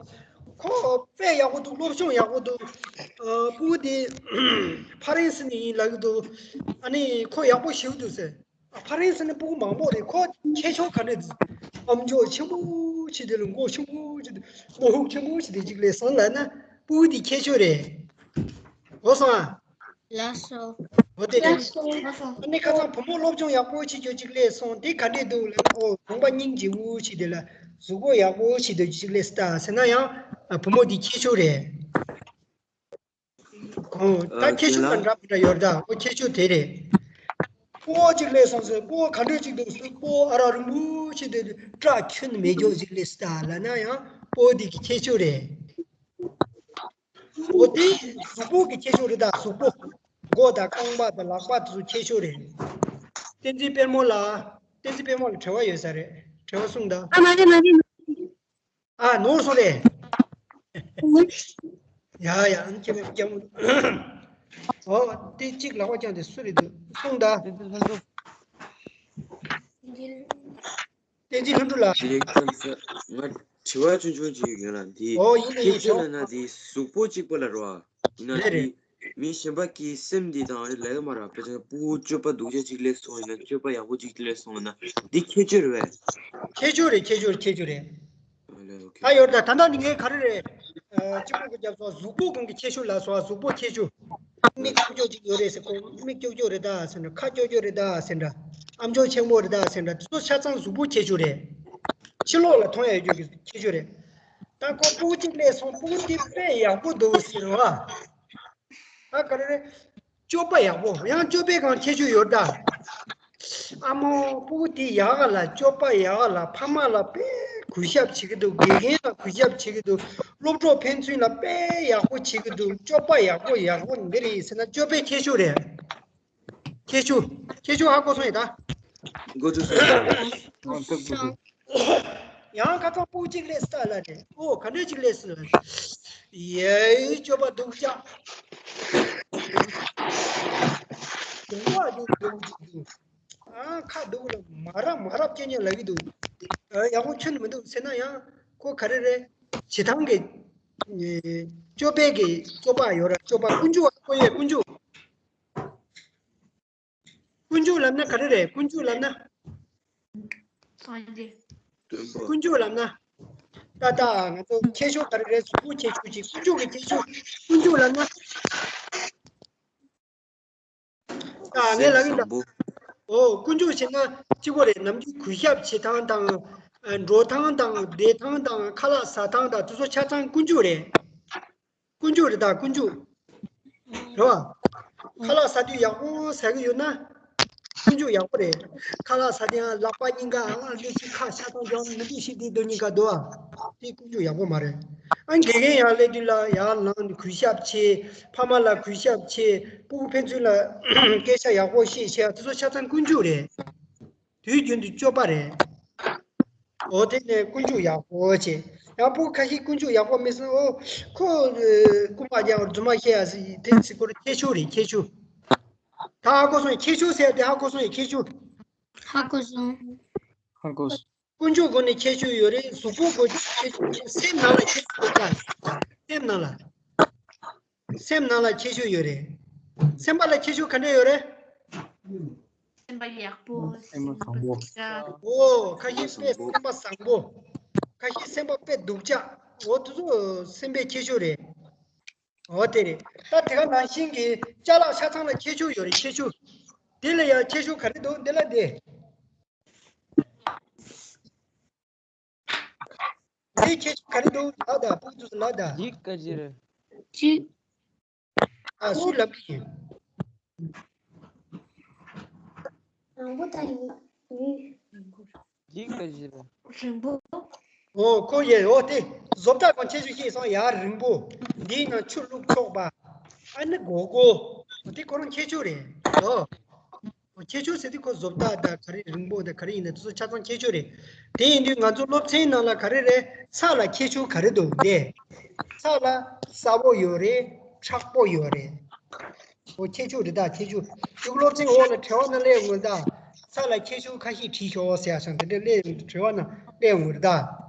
ཁོ་དཔེ་ཡག་པོ་འདུག་སློབ་སྦྱོང་ཡག་པོ་འདུག་ཨ། སྤུ་གུ་དེ་ཕ་རན་སི་ནས་ཡིན་ལབ་ཀྱི་འདུག་ཨ་ནི་ཁོ་ཡག་པོ་ཞེ་པོ་འདུག་ཟེར། ཨ། ཕ་རན་སི་ནས་སྤུ་གུ་མང་པོ་རེད། ཁོ་ཁྱད་ཆོས་ག་འདྲས་འདུག་ཨམ་ཅོག་ཆེན་པོ་ཅིག་དེ་ལ་མགོ་ཆེན་པོ་ཅིག་དེ། མོ་ཧུག་ཆེན་པོ་ཅིག་དེ་ཅིག་སླེབས་སོང་ལབ་ན། སྤུ་གུ་དེའི་ཁྱད་ཆོས་རེད། འོ་སོང་ཨ། ལགས་སོ། འོ་དེ་རེད། ལགས་སོ། ཨ་ནི་ཁ་སང་བུ་མོ་སློབ་སྦྱོང་ཡག་པོ་བྱེད་རྒྱུ་ཅིག་སླེབས་སོང་། དེ་ག་འདྲས་འདུག་ལབ། ཨོ། ལུང་པ་སྙིང་རྗེ་བོ་ཞིག་དེ་ལ། གཟུགས་པོ་ཡག་པོ་ཞིག་དེ་ཅིག་སླེབས་སོང་ད་ཟེར་ན་ཡང་། ཨ། བུ་མོ་དེའི་ཁྱད་ཆོས་རེད། ཨོ། ད་ཨ། ཁྱད་ཆོས་ལ་འདྲ་མི་འདྲ་ཡོད་རེད་ད། ཨོ། ཁྱད་ཆོས་དེ་རེད། སྤོ་བོ་ཅིག་སླེབས་སོང་ཟེར། སྤོ་བོ་ག་འདྲས་ཅིག་འདུག་ཟེར། སྤོ་བོ་ཨ་རག་རིང་པོ་ཞིག་དེ། སྐྲ་ཁྱོན་མེད་རྒྱུ་ཅིག་སླེབས་སོང་ད་ལབ་ན་ཡང་སྤོ་བོ་དེ་གི་ཁྱད་ཆོས་རེད། འོ་དེ་གཟུགས་པོ་གི་ཁྱད་ཆོས་རེད་ད། གཟུགས་པོ། མགོ་དང་རྐང་པ་དང་ལག་པ་དེ་ཚོ་ཁྱད་ཆོས་རེད། བསྟན་འཛིན་དཔལ་མོ་ལ། བསྟན་འཛིན་དཔལ་མོ་ལ་དྲི་བ་ཡོད་ས་རེད། དྲི་བ་གསུངས་དང་། ཨ། མ་རེད་མ་རེད། ཨ། ནོར་སོང་རེད། ཡ་ཡ། ཨ་ནི་ཁྱེད་རང་སྐྱབས་མོ། འོ། དེ་གཅིག་ལག་པ་བརྐྱངས་དེ་སུ་རེད་འདུག་གསུངས་དང་། བསྟན་འཛིན་ལྷུན་གྲུབ་ལགས། ལེགས་ཐམས་ཅད། ང་དྲི་བ་ཆུང་ཆུང་ཅིག་ཡོད་ལ། འདི། ཨོ། ཡིན་ནི་ཡིན། ཁྱེད་ཚོས་ལབ་ན་འདི་གཟུགས་པོ་གཅིག་པ་ལ་རོ། ཡིན་ན། རེད་རེད། འདི་མི་གཞན་པ་གི་སེམས་འདི་དང་ལབ་ཡོད་མ་རེད། དཔེ་ཆ་སྤུ་གུ་སྤྱོད་པ་སྡུག་ཅག་ཅིག་སླེབས་སོང་ཡིན་ན། སྤྱོད་པ་ཡག་པོ་ཅིག་སླེབས་སོང་ཡིན་ན། འདི་ཁྱད་ཆོས་རེད་པས། ཁྱད་ཆོས་རེད། ཁྱད་ཆོས་རེད། ཁྱད་ཆོས་རེད། ཨ་ལས། ཨོ་ཁེ། ད་ཡོད་ད། ད་ལྟ་ནི་ངས་ག་རེ་རེད། ཨ། གཅིག་པོ་གི་རྒྱབ་སོང་། གཟུགས་པོ་གང་གི་ཁྱད་ཆོས་ལ་སོང་། གཟུགས་པོ་ཁྱད་ཆོས། མིག་ཀྱོག་ཀྱོག་ཅིག་ཡོད་རེད་ཟེར། ཁོ་མིག་ཀྱོག་ཀྱོག་རེད་ད་ཟེར་འདྲ། ཁ་ཀྱོག་ཀྱོག་རེད་ད་ཟེར་འདྲ། ཨམ་ཅོག་ཆེན་པོ་རེད་ད་ཟེར་འདྲ། དེ་ཚོ་ཆ་ཚང་གཟུགས་པོ་ཁྱད་ཆོས་རེད། ཕྱི་ལོགས་ལ་མཐོང་ཡ་ཡོད་རྒྱུ་གི་ཁྱད་ཆོས་རེད། ད་ཁོ་སྤུ་གུ་གཅིག་སླེབས་སོང་། སྤུ་གུ་དེ་དཔེ་ཡག་པོ་འདུག་ཟེར་བ། ད་ག་རེ་རེད། སྤྱོད་པ་ཡག་པོ། ཡང་སྤྱོད་པའི་སྒང་ཁྱད་ཆོས་ཡོད་ད། ཨ་མོ། སྤུ་གུ་དེ་ཡག་ག་ལ། སྤྱོད་པ་ཡག་ག་ལ། ཕ་མ་ལ་དཔེ་གུས་ཞབས་བྱེད་ཀྱི་འདུག་དགེ་རྒན་ལ་གུས་ཞབས་བྱེད་ཀྱི་འདུག་སློབ་གྲོགས་ཕན་ཚུན་ལ་དཔེ་ཡག་པོ་བྱེད་ཀྱི་འདུག་སྤྱོད་པ་ཡག་པོ་ཡག་པོ་འདི་རེད་ཟེར་ན། སྤྱོད་པའི་ཁྱད་ཆོས་རེད། ཁྱད་ཆོས། ཁྱད་ཆོས་ཧ་གོ་སོང་ཡིན་ད། འགོ་ཚུགས་སོང་། ཡང་ཁ་སང་སྤུ་གུ་གཅིག་སླེབས་སོང་ལབ་རེད། ཨོ། ག་འདྲས་ཅིག་སླེབས་སོང་ལབ། ཡའི། སྤྱོད་པ་སྡུག་ཅག་སྡུག་པ་སྡུག་སྡུག་ཅིག་འདུག་ཨ། ཁ་སྡུག་ལ་མ་རབས་མ་རབས་སྐད་ཉན་ལབ་ཀྱི་འདུག་ཨ། ཡག་པོ་ཁྱོན་མི་འདུག་ཟེར་ན་ཡང་ཁོ་ག་རེ་རེད། བྱེད་སྟངས་ཀྱི། ཨེ། སྤྱོད་པའི་གི་སྤྱོད་པ་ཡོད་ར། སྤྱོད་པ། ཀུན་སྤྱོད་ཁོ་ཡའི་ཀུན་སྤྱོད། ཀུན་སྤྱོད་ལབ་ན་ག་རེ་རེད། ཀུན་སྤྱོད་ལབ་ན། སངས་རྒྱས། སྟོན་པ། ཀུན་སྤྱོད་ལབ་ན། ད་ལྟ་ང་ཚོ་ཁྱད་ཆོས་ག་རེ་རེད། གཟུགས་པོ་ཁྱད་ཆོས་ཅིག་ཀུན་སྤྱོད་ཀྱི་ཁྱད་ཆོས། ཀུན་སྤྱོད་ལབ་ན། ད་ངས་ལབ་ཡིན་ད། སེམས་བཟང་པོ། ཨོ། ཀུན་སྤྱོད་བྱས་ན་གཅིག་པོ་རེད། ནམ་རྒྱུན་གུས་ཞབས་བྱེད་སྟངས་དང་། ཨ། འགྲོ་སྟངས་དང་། བསྡད་སྟངས་དང་། ཁ་ལག་ཟ་སྟངས་དང་། དེ་ཚོ་ཆ་ཚང་ཀུན་སྤྱོད་རེད། ཀུན་སྤྱོད་རེད་ད། ཀུན་སྤྱོད། རེད་བ། ཁ་ལག་ཟ་དུས་ཡག་པོ་ཟ་གི་ཡོད་ན། ཀུན་སྤྱོད་ཡག་པོ་རེད། ཁ་ལག་ཟ་དུས་ཡང་ལག་པ་གཉིས་ཀ་ཨ་ལེ་ཅིག་ཁ་ཤ་ཐང་ཅང་མི་འདུག་ཤི་དེ་དོན་གཉིས་ཀ་འདུག་ཨ། དེ་ཀུན་སྤྱོད་ཡག་པོ་མ་རེད། ཨ་དགེ་རྒན་ཡང་སླེབས་དུས་ལ་ཡར་ལངས་གུས་ཞབས་བྱེད། ཕ་མ་ལ་གུས་ཞབས་བྱེད། སྤུ་གུ་ཕན་ཚུན་ལ་སྐད་ཆ་ཡག་པོ་བཤད་བྱེད་ཨ། དེ་ཚོ་ཆ་ཚང་ཀུན་སྤྱོད་རེད། དུས་རྒྱུན་དུ་སྤྱོད་པ་རེད། འོ་དེ་ནས་ཀུན་སྤྱོད་ཡག་པོ་བྱེད། ཡང་སྤུ་གུ་ཁ་ཤས་ཀུན་སྤྱོད་ཡག་པོ་མེད་སོང་ཨོ། ཁོ་རྐུན་མ་རྒྱག་རྫུན་མ་བཤད་ཡ་ཟེར་དེ་ཚིག་སྐོར་ཁྱད་ཆོས་རེད་ཁྱད་ཆོས། ད་ཧ་གོ་སོང་ཁྱད་ཆོས་ཟེར་དེ་ཧ་གོ་སོང་ཡ་ཁྱད་ཆོས། ཧ་གོ་སོང་། ཧ་གོ་སོང་། ཀུན་སྤྱོད་སྒོ་ནས་ཁྱད་ཆོས་ཡོད་རེད། གཟུགས་པོ་སྒོ་ནས་ཁྱད་ཆོས་ཡོད་རེད། སེམས་ནང་ལ་ཁྱད་ཆོས་ཡོད་ཀྱང་། སེམས་ནང་ལ། སེམས་ནང་ལ་ཁྱད་ཆོས་ཡོད་རེད། སེམས་པ་ལ་ཁྱད་ཆོས་ག་འདྲ་ཡོད་རེད། སེམས་པ་ཡག་པོ། སེམས་པ་བཟང་པོ། སེམས་པ་སྡུག་ཅག་ཨོ་ཁ་ཤས་དཔེ་སེམས་པ་བཟང་པོ། ཁ་ཤས་སེམས་པ་དཔེ་སྡུག་ཅག་ཨོ་དེ་ཚོ་སེམས་པའི་ཁྱད་ཆོས་རེད། ཨོ་དེ་རེད། ད་དེ་ག་ནང་བཞིན་གྱི་ཅ་ལག་ཆ་ཚང་ལ་ཁྱད་ཆོས་ཡོད་རེད་ཁྱད་ཆོས། དེ་ལ་ཡང་ཁྱད་ཆོས་ག་རེ་འདུག་འདི་ལ་དེ། དེའི་ཁྱད་ཆོས་ག་རེ་འདུག་ལབ་དང་། སྤུ་གུ་ཚོས་ལབ་དང་། འདི་ག་ཅི་རེད། ཅི། ཨ་སུས་ལབ་ཀྱི་ཡིན། རིང་པོ་དང་ཡུ། འདི་ག་ཅི་རེད། རིང་པོ། ཨོ་ཁོ་ཡས་ཨོ་དེ། བཟོ་ལྟ་གང་ཁྱད་ཆོས་ཤེས་སོང་ཡ། རིང་པོ། འདིའི་ནང་ཆུ་བླུགས་ཆོག་པ། ཨ་ནི་སྒོར་སྒོར། དེ་ཁོ་རང་ཁྱད་ཆོས་རེད་ཨོ། ཁྱད་ཆོས་ཟེར་དུས་ཁོ་བཟོ་ལྟ་དང་ག་རེ་རིང་པོ་དང་ག་རེ་ཡིན་ན་དེ་ཚོ་ཆ་ཚང་ཁྱད་ཆོས་རེད། དེ་ཡིན་དུས་ང་ཚོ་སློབ་ཚན་ནང་ལ་ག་རེ་རེད། ས་ལ་ཁྱད་ཆོས་ག་རེ་འདུག་དེ། ས་ལ་སྲབ་པོ་ཡོད་རེད། མཁྲེགས་པོ་ཡོད་རེད། འོ་ཁྱད་ཆོས་རེད་ད་ཁྱད་ཆོས། གཅིག་སློབ་ཚན་འོག་ལ་དྲི་བ་ནང་སླེབས་ཡོང་གི་རེད་ད། ས་ལ་ཁྱད་ཆོས་ཁ་ཤས་བྲིས་ཤོག་ཟེར་ཡ་ཆང་དེ་འདྲ་སླེབས་དྲི་བ་ནང་སླེབས་ཡོང་གི་རེད་ད།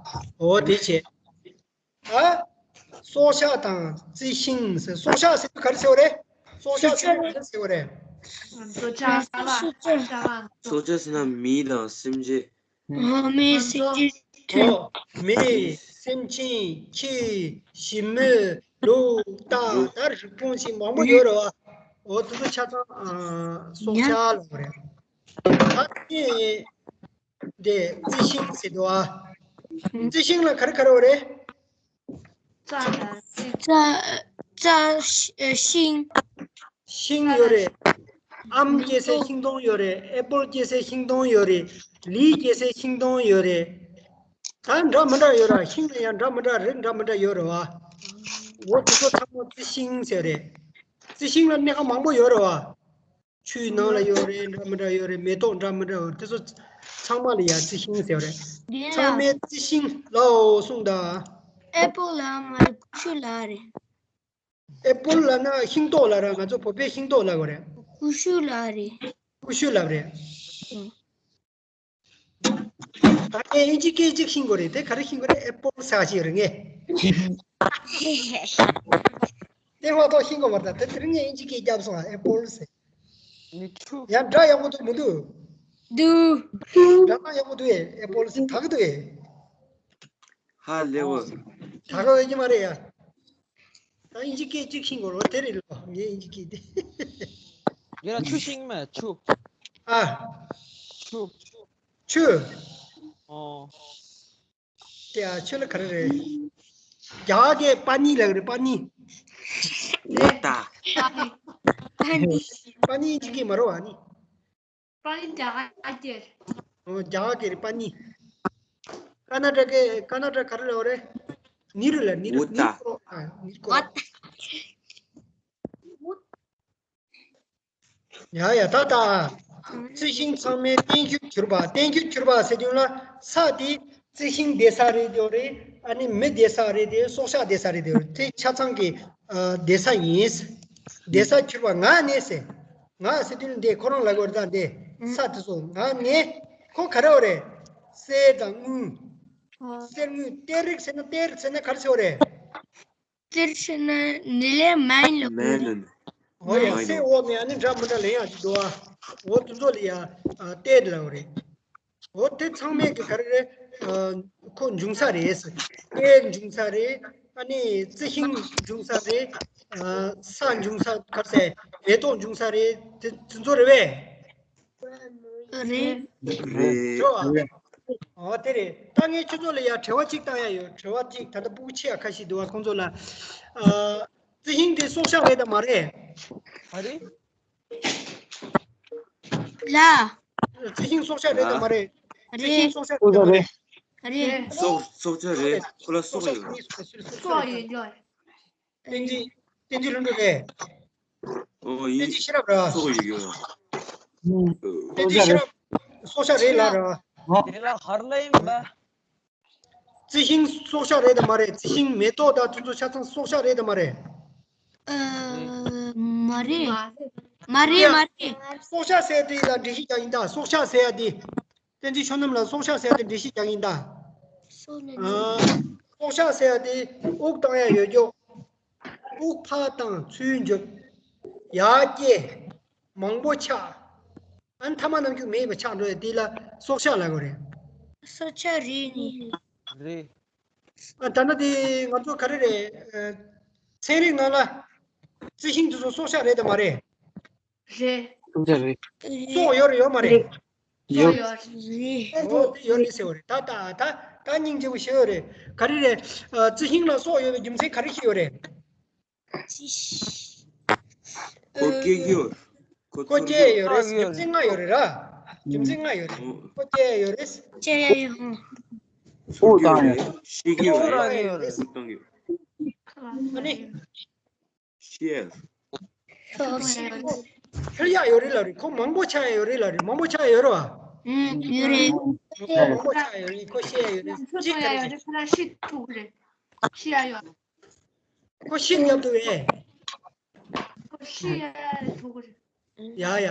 འོ་དེ་བྱས། ཨ། སྲོག་ཆགས་དང་རྩི་ཤིང་ཟེར། སྲོག་ཆགས་ཟེར་དུས་ག་རེ་ཟེར་བ་རེད། སྲོག་ཆགས་ཟེར་དུས་ག་རེ་ཟེར་བ་རེད། སྲོག་ཆགས་ཟ་བ། སྲོག་ཆགས་ཟེར་ན་མི་དང་སེམས་ཅན། ཨ་མི་སེམས་ཅན་ཁྱི། ཨོ། མི། སེམས་ཅན་ཁྱི། ཞི་མི། ལུག་རྟ་ད་རིགས་སྤུངས་ཤིང་མང་པོ་ཡོད་རེད་བ། འོ་དེ་ཚོ་ཆ་ཚང་ཨ་སྲོག་ཆགས་ལབ་པ་རེད། ད་ནི་དེ་རྩི་ཤིང་ཟེར་འདུག་ཨ། རྩི་ཤིང་ལ་ག་རེ་ག་རེ་ཡོད་རེད། རྩྭ་རྩྭ་ཤིང་། ཤིང་ཡོད་རེད། ཨམ་སྐྱེ་སའི་ཤིང་སྡོང་ཡོད་རེད། ཨེ་པོལ་སྐྱེ་སའི་ཤིང་སྡོང་ཡོད་རེད། ལི་སྐྱེ་སའི་ཤིང་སྡོང་ཡོད་རེད། ད་འདྲ་མི་འདྲ་ཡོད་ར། ཤིང་ལ་ཡང་འདྲ་མི་འདྲ་རིགས་འདྲ་མི་འདྲ་ཡོད་རེད་བ། འོ་དེ་ཚོ་ཚང་མ་རྩི་ཤིང་ཟེར་རེད། རྩི་ཤིང་ལ་སྣ་ཁ་མང་པོ་ཡོད་རེད་བ། ཆུའི་ནང་ལ་ཡོད་རེད། འདྲ་མི་འདྲ་ཡོད་རེད། མེ་ཏོག་འདྲ་མི་འདྲ་ཡོད་རེད། དེ་ཚོ་ཚང་མ་ལ་ཡང་རྩི་ཤིང་ཟེར་བ་རེད། འདི་ལ་ཚང་མའི་རྩི་ཤིང་ལའོ་གསུངས་དང་། ཨེ་པོལ་ལ་མ་རེད། ཀུ་ཤུ་ལ་རེད། ཨེ་པོལ་ལབ་ན་ཤིང་ཏོག་ལབ་ར། ང་ཚོ་བོད་པས་ཤིང་ཏོག་ལབ་དགོས་རེད། ཀུ་ཤུ་ལབ་རེད། ཀུ་ཤུ་ལབ་རེད། ཨང་། ད་ངས་ཨིན་ཇི་སྐད་ཅིག་ཤེས་དགོས་རེད། དེ་ག་རེ་ཤེས་དགོས་རེད། ཨེ་པོལ་ཟེར་ཞིག་རེད་ངས། དེ་མ་གཏོགས་ཤེས་དགོས་མ་རེད། ད་དེ་དེ་རིང་ངས་ཨིན་ཇི་སྐད་བརྒྱབ་སོང་། ཨེ་པོལ་ཟེར། མི་ཁྱུ། ཡང་སྒྲ་ཡག་པོ་འདུག་མི་འདུག་འདུག་སྒྲ་ཡག་པོ་འདུག་ཨེ། ཨེ་པོལ་ཟེར་དག་འདུག་ཨེ། ཧ་ལས་པ། ད་ག་ཡོད་ཀྱི་མ་རེད་ཡ། ད་ཨིན་ཇི་སྐད་ཅིག་ཤེས་དགོས་རེད་དེ་རེད་ལོ། ངས་ཨིན་ཇི་སྐད་དེ། ཡ་ཆུ་ཤིང་མ་ཆུ། ཨ། ཆུ། ཆུ། ཨོ། དེ་ཨ་ཆུ་ལ་ག་རེ་རེད། རྒྱ་གར་གྱི་པ་ནི་ལབ་རེད། པ་ནི། ལེ་ད། པ་ནི། པ་ནི་ཨིན་ཇི་སྐད་མ་རེད་བ་ནི། པ་ནི་རྒྱ་གར་གྱི། ཨོ་རྒྱ་གར་གྱི་རེད་པ་ནི། ཀ་ན་ཊ་ཀའི་ཀ་ན་ཊ་ག་རེ་ལབ་རེད། ནི་རུ་ལ་ནི་རུ། ཨུ་ཏ། ནི་རུ་ཨ་ནི་རུ། ཡ་ཡ་ད་ད། རྩི་ཤིང་ཚང་མའི་བརྟན་བཞུགས་གྱུར་པ། བརྟན་བཞུགས་གྱུར་པ་ཟེར་དུས་ལ་ས་དེ་རྩི་ཤིང་བསྡད་ས་རེད་དེ་རེད། ཨ་ནི་མི་བསྡད་ས་རེད་དེ། སྲོག་ཆགས་བསྡད་ས་རེད་དེ་རེད། དེ་ཆ་ཚང་གི་ཨ་བསྡད་ས་ཡིན། བསྡད་ས་གྱུར་པ་ང་ནི་ཟེར། ང་ཟེར་དུས་ལ་འདི་ཁོ་རང་ལ་གོ་རེད་ད། འདི་ས་དེ་ཚོ་ང་ནི་ཁོ་ག་རེ་བ་རེད། གསེར་དང་དངུལ། གསེར་དངུལ་གཏེར་རིགས་ཟེར་ན། གཏེར་ཟེར་ན་ག་རེ་ཟེར་བ་རེད། གཏེར་ཟེར་ན་ནི་ལས་མ་ཡིན་ལ་གོ་མ་ཡིན་རེད། ལ། ཨོ་ཡ་མ་ཡིན་གསེར་ལ། འོག་ནས་ཨ་ནི་འདྲ་མི་འདྲ་ལེན་ཡག་ཅིག་འདུག་ཨ། འོ་དེ་ཚོ་ལ་ཡ་ཨ་གཏེར་ལབ་པ་རེད། འོ་དེ་ཚང་མས་ཀྱི་ག་རེ་རེད། ཨ་ཁོ་འབྱུང་ས་རེད། གཏེར་འབྱུང་ས་རེད། ཨ་ནི་རྩི་ཤིང་འབྱུང་ས་རེད། ཨ་ས་འབྱུང་ས་ག་རེ་ཟེར། མེ་ཏོག་འབྱུང་ས་རེད། དེ་དེ་ཚོ་རེད་པས། རེད། རེད། ཇོ་ཨ། རེད། ཨོ་དེ་རེད། ད་ངས་ཁྱོད་ཚོ་ལ་ཡ་དྲི་བ་གཅིག་བཏང་ཡ་ཡོད། དྲི་བ་གཅིག་ད་ལྟ་སྤུ་གུ་ཆེ་ཡ་ཁ་ཤས་འདུག་བ། ཁོང་ཚོ་ལ། ཨ་རྩི་ཤིང་དེ་སྲོག་ཆགས་རེད་དམ་མ་རེད། ཨ་རེད། ལ། རྩི་ཤིང་སྲོག་ཆགས་རེད་དམ་མ་རེད། རྩི་ཤིང་རེད། སྲོག་ཆགས་རེད་དམ་མ་རེད། རེད། སྲོག་སྲོག་ཆགས་རེད། ཁོ་ལ་སྲོག་ཡོད། སྲོག་ཡོད་ཡོད། བསྟན་འཛིན་བསྟན་འཛིན་ལྷུན་གྲུབ་རེད། ཨོ་ཡིན། བསྟན་འཛིན་ཤེས་རབ་ར། སྲོག་ཡོད་ཡོད། བསྟན་འཛིན་ཤེས་རབ་སྲོག་ཆགས་རེད་ལ་ར། དེ་ལ་ཧར་ལ་ཡིན་པ། རྩི་ཤིང་སྲོག་ཆགས་རེད་དམ་མ་རེད། རྩི་ཤིང་མེ་ཏོག་དང་དེ་ཚོ་ཆ་ཚང་སྲོག་ཆགས་རེད་དམ་མ་རེད། ཨ། མ་རེད། མ་རེད་མ་རེད། སྲོག་ཆགས་ཟེར་དེ་ལ་འགྲེལ་བཤད་རྒྱག་ཡིན་ད། སྲོག་ཆགས་ཟེར་ཡ་དེ། བསྟན་འཛིན་ཆོས་རྣམ་ལ་སྲོག་ཆགས་ཟེར་ཡ་དེ་འགྲེལ་བཤད་རྒྱག་ཡིན་ད། སྲོག་ལ་ཨ། སྲོག་ཆགས་ཟེར་ཡ་དེ་དབུགས་གཏོང་ཡ་ཡོད་རྒྱུ། དབུགས་ཕར་བཏང་ཚུར་འཇུག་ཡར་སྐྱེ། མང་པོ་ཆགས། ཨ་ནི་ཐ་མ་རྣམ་འགྱུར་མེད་པ་ཆགས་འགྲོ་ཡ་དེ་ལ་སྲོག་ཆགས་ལབ་དགོས་རེད། སྲོག་ཆགས་རེད་ནི། རེད། ཨ་ད་ནི་དེ་ང་ཚོ་ག་རེ་རེད། ཨ། ཚན་རིག་ནང་ལ་རྩི་ཤིང་དེ་ཚོ་སྲོག་ཆགས་རེད་དམ་མ་རེད། རེད། རེད། སྲོག་ཡོད་རེད་ཡོད་མ་རེད། ཡོད། རེད། ཨོ་དེ་ཡོད་རེད་ཟེར་བ་རེད། ད་ད་ད་ད་སྙིང་རྗེ་པོ་ཞིག་ཡོད་རེད། ག་རེ་རེད། ཨ། རྩི་ཤིང་ལ་སྲོག་ཡོད་པའི་རྒྱུ་མཚན་ག་རེ་ཞིག་ཡོད་རེད། ཁོ་སྐྱེ་གི་ཡོད། ཁོ་ཁོ་སྐྱེ་ཡོད་རེད། རྒྱུ་མཚན་ལྔ་ཡོད་རེད་ར། རྒྱུ་མཚན་ལྔ་ཡོད་རེད། ཁོ་སྐྱེ་ཡོད་རེད། སྐྱེ་ཡ་ཡོད། ཨོ་དང་ཡོད། ཤི་གི་ཡོད་རེད། ཨོ་དང་ཡོད་རེད། ཨོ་དང་ཡོད། ཨ་ནི། ཤི་ཡ། ཤི་ཡ་ཡོད་རེད་ལབ་རེད། ཁོ་མང་པོ་ཆགས་ཡ་ཡོད་རེད་ལབ་རེད། མང་པོ་ཆགས་ཡ་ཡོད་རེད་བ། ཨུམ། ཡོད་རེད། ཁོ་མང་པོ་ཆགས་ཡ་ཡོད་རེད། ཁོ་ཤི་ཡ་ཡོད་རེད། ཅི་ག་རེད། ཁོ་ལ་ཤི་ཐུབ་རེད། ཤི་ཡ་ཡོད། ཁོ་ཤི་ཡ་ཐུབ་རེད། ཁོ་ཤི་ཡ་ཐུབ་རེད། ཡ་ཡ།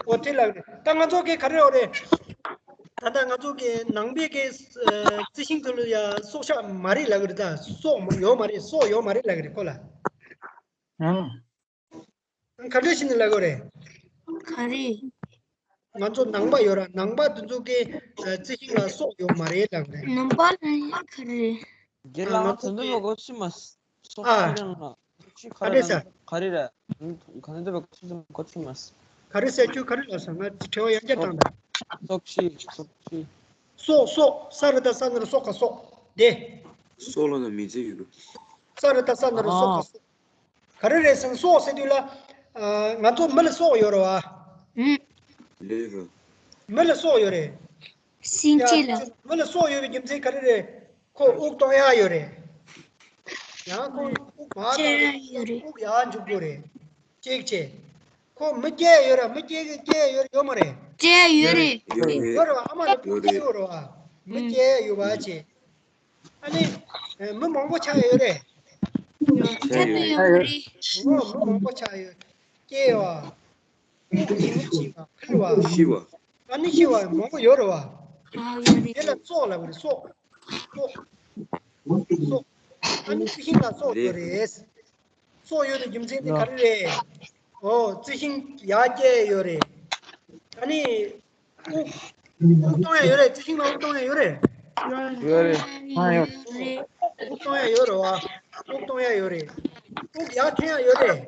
ཨོ་དེ་ལབ་རེད། ད་ང་ཚོ་གི་ག་རེ་ཡོད་རེད། ད་ལྟ་ང་ཚོ་གི་ནང་པའི་གི་ཨ་རྩི་ཤིང་དེ་ལ་ཡ་སྲོག་ཆགས་མ་རེད་ལབ་གི་རེད། ད་སྲོག་ཡོད་མ་རེད། སྲོག་ཡོད་མ་རེད་ལབ་གི་རེད་ཁོ་ལ། ཨང་། ག་འདྲ་ཞིག་ནས་ལབ་དགོས་རེད། ག་རེ། ང་ཚོ་ནང་པ་ཡོད་ར། ནང་པ་དེ་ཚོ་གི་ཨ་རྩི་ཤིང་ལ་སྲོག་ཡོད་མ་རེད་ལབ་རེད། ནང་པ་ལ་ག་རེ། རྒན་ལགས། ང་ཚོ་དོན་དུ་མ་གོ་ཤི་མ། སྲོག་ཨ། ཆགས་རང་ལ། ཤི་ག་རེ་ཟེར། ག་རེ་རེད། ག་ནས་འདོད་པའི་གོ་ཤི་མ། ག་རེ་ཟེར། ཁྱོད་ག་རེ་ལབ་སོང་། ང་དྲི་བ་ཡང་བསྐྱར་བཏང་ད། སྲོག་ཤི། སྲོག་ཤི། སྲོག་སྲོག་ས་རུ་ད་ས་ན་རུ་སྲོག་ག་སྲོག་དེ། སྲོག་ལ་ན་མི་ཚེ་ཡོད། ས་རུ་ད་ས་ན་རུ་སྲོག་ག་སྲོག་ག་རེ་རེད་ཟེར་ན། སྲོག་ཟེར་དུས་ལ། ཨ། ང་ཚོ་མི་ལ་སྲོག་ཡོད་རེད་བ། ཨུམ། ལེ་རུ། མི་ལ་སྲོག་ཡོད་རེད། སེམས་ཅན་ལ། ཡ། མི་ལ་སྲོག་ཡོད་པའི་རྒྱུ་མཚན་ག་རེ་རེད། ཁོ་དབུགས་གཏོང་ཡ་ཡོད་རེད། ཡང་ཁོ་དབུགས་མར་བཏང་ན་སྐྱེ་ཡ་ཡོད་རེད། དབུགས་ཡར་འཇུག་དགོས་རེད། གཅིག་བྱས། ཁོ་མི་སྐྱེ་ཡ་ཡོད་ར། མི་སྐྱེ་གི་སྐྱེ་ཡ་ཡོད་ར། ཡོད་མ་རེད། སྐྱེ་ཡ་ཡོད་རེད། ཡོད་རེད། ཡོད་རེད་བ། ཨ་མ་ལ་ཕྲུ་གུ་སྐྱེ་ཡོད་རེད་བ། མི་སྐྱེ་ཡ་ཡོད་པ་བྱས། ཨ་ནི། ཨ། མི་མང་པོ་ཆགས་ཡོད་རེད། ཆགས་ཡོད་རེད། འོ། མི་མང་པོ་ཆགས་ཡོད། སྐྱེ་བ། དབུགས་ཉུང་ཉུང་ཅིག་ཕར་བ། ཤི་བ། ཨ་ནི་ཤི་བ་མང་པོ་ཡོད་རེད་བ། ཨ། ཡོད་རེད། དེ་ལ་སྲོག་ལབ་རེད། སྲོག་སྲོག་སྲོག་ཨ་ནི་རྩི་ཤིང་ལ་སྲོག་ཡོད་རེད། སྲོག་ཡོད་པའི་རྒྱུ་མཚན་དེ་ག་རེ་རེད། འོ། རྩི་ཤིང་ཡར་སྐྱེ་ཡོད་རེད། ཨ་ནི། དབུགས། དབུགས་གཏོང་ཡ་ཡོད་རེད། རྩི་ཤིང་ལ་དབུགས་གཏོང་ཡ་ཡོད་རེད། ཡོད་རེད། ཨ། ཡོད་རེད། དབུགས་གཏོང་ཡ་ཡོད་རེད་བ། དབུགས་གཏོང་ཡ་ཡོད་རེད། དབུགས་ཡར་འཐེན་ཡ་ཡོད་རེད།